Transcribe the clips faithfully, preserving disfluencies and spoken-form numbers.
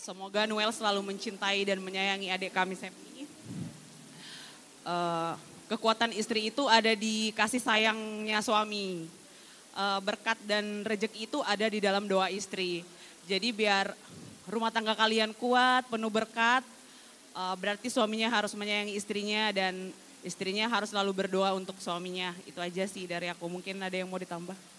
Semoga Noel selalu mencintai dan menyayangi adik kami Septi. Eh, kekuatan istri itu ada di kasih sayangnya suami. Eh, berkat dan rezeki itu ada di dalam doa istri. Jadi biar rumah tangga kalian kuat, penuh berkat, eh, berarti suaminya harus menyayangi istrinya dan istrinya harus selalu berdoa untuk suaminya. Itu aja sih dari aku. Mungkin ada yang mau ditambah?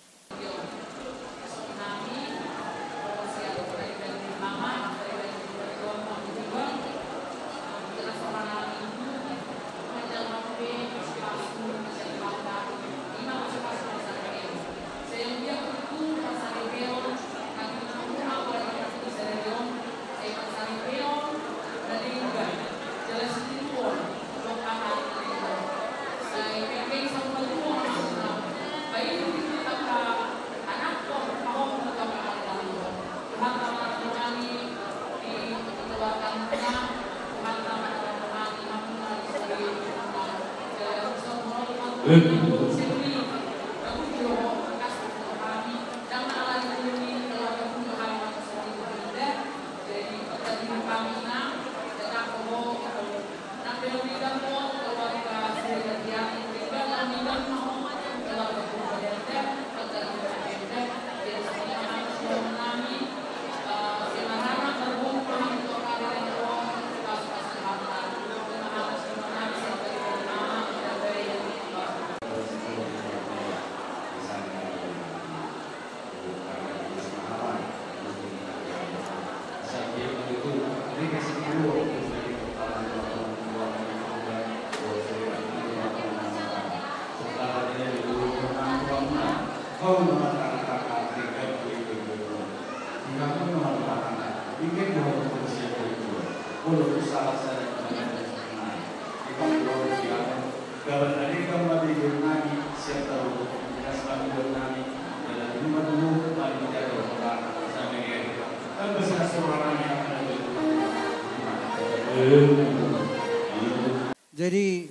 Jadi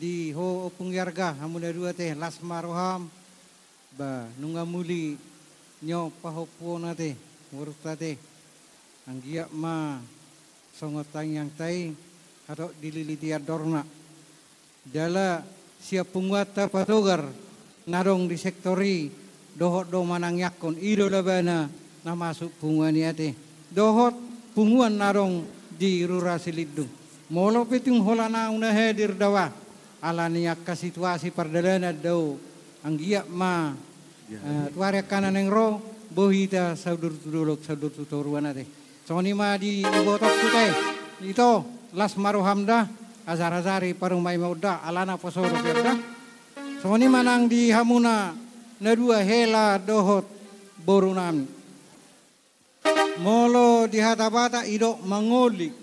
di ho ompung i arga, hamu na dua ate, las ma roham. Ba nunga muli nyo pahompuon ate, borunta ate. Anggiat ma songon tangiangta i, hatop dililiti andorna. Jala sian punguanta Patogar na adong di sektor i dohot do manangiangkon, i do labana na masuk punguan i ate, dohot punguan na adong di Rura Silindung. Molo pe tung holan au na hadir dawa, ala ni angka situasi pardalanan do, anggiat ma, eh, tu ari angka na naeng ro, boi hita saur tu dolok, saur tu toruan ate. Songon i ma di ibotongku ate, ito, las ma roham da, ajar-ajari parumaenmon da, alana poso dope da. Songon i ma nang di hamuna na dua, hela dohot borunami. Molo di hata Batak didok mangoli,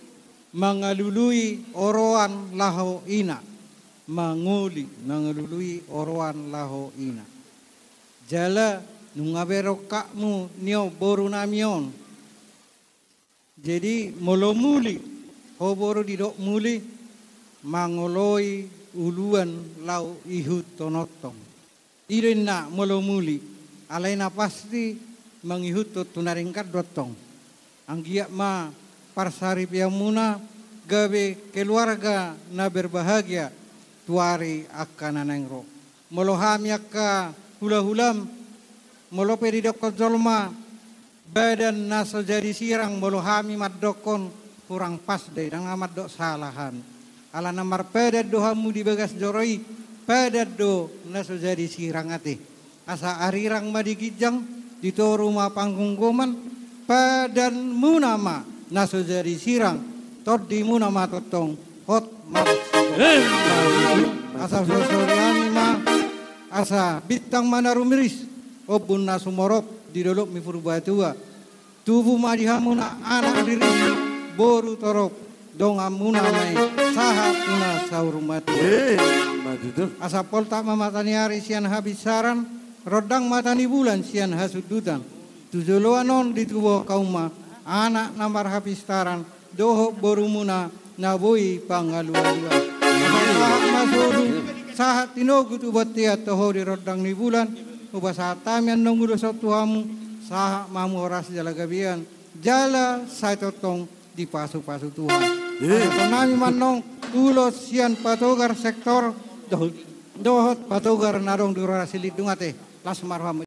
mangalului oroan laho ina. Mangoli, mangalului oroan laho ina. Jala nunga be rongkapmu nion borunami on. Jadi molo muli, ho boru didok muli, mangoloi uluan laho ihuthon tongtong. I do inna molo muli, alai na pasti mangihuthon tu na denggan do tong. Anggiat ma parsaripeonmuna gabe keluarga na berbahagia tu ari angka na naeng ro. Molo hami angka hulahulam, molo pe didokkon jolma, badan na so jadi sirang, molo hami mandokkon, hurang pas do i, ndang na mandok sala hami. Alana marpadan do hamu di bagas joro i, padan do na so jadi sirang ate. Asa arirang ma di ginjang, di toru ma panggomgoman, padanmuna ma na so jadi sirang, tondimuna ma tongtong hot marsidohonon. Asa sosoriami ma, asa bintang ma na rumiris, ombun na sumorop di dolokmi Purbatua. Tubu ma di hamuna anak riris, boru torop, donganmuna ma i sahat tu na saur matua. Eh, ma tutu. Asa poltak ma mata ni ari sian habinsaran, rondang mata ni bulan sian hasundutan. Tu joloan on ditubuhon hamu ma anak na marhapistaran, dohot borumuna na boi pangalualuan. Asa sahat ma sodu, sahat tinogu tu bontean toho di rondang ni bulan, hupasahat hami annon ulos on tu hamu, sahat ma hamu horas jala gabean, jala sai tongtong dipasupasu Tuhan. Pasahaton nami ma annon ulos sian patogar sektor dohot, dohot patogar na adong di Rura Silindung ate. Las ma roham.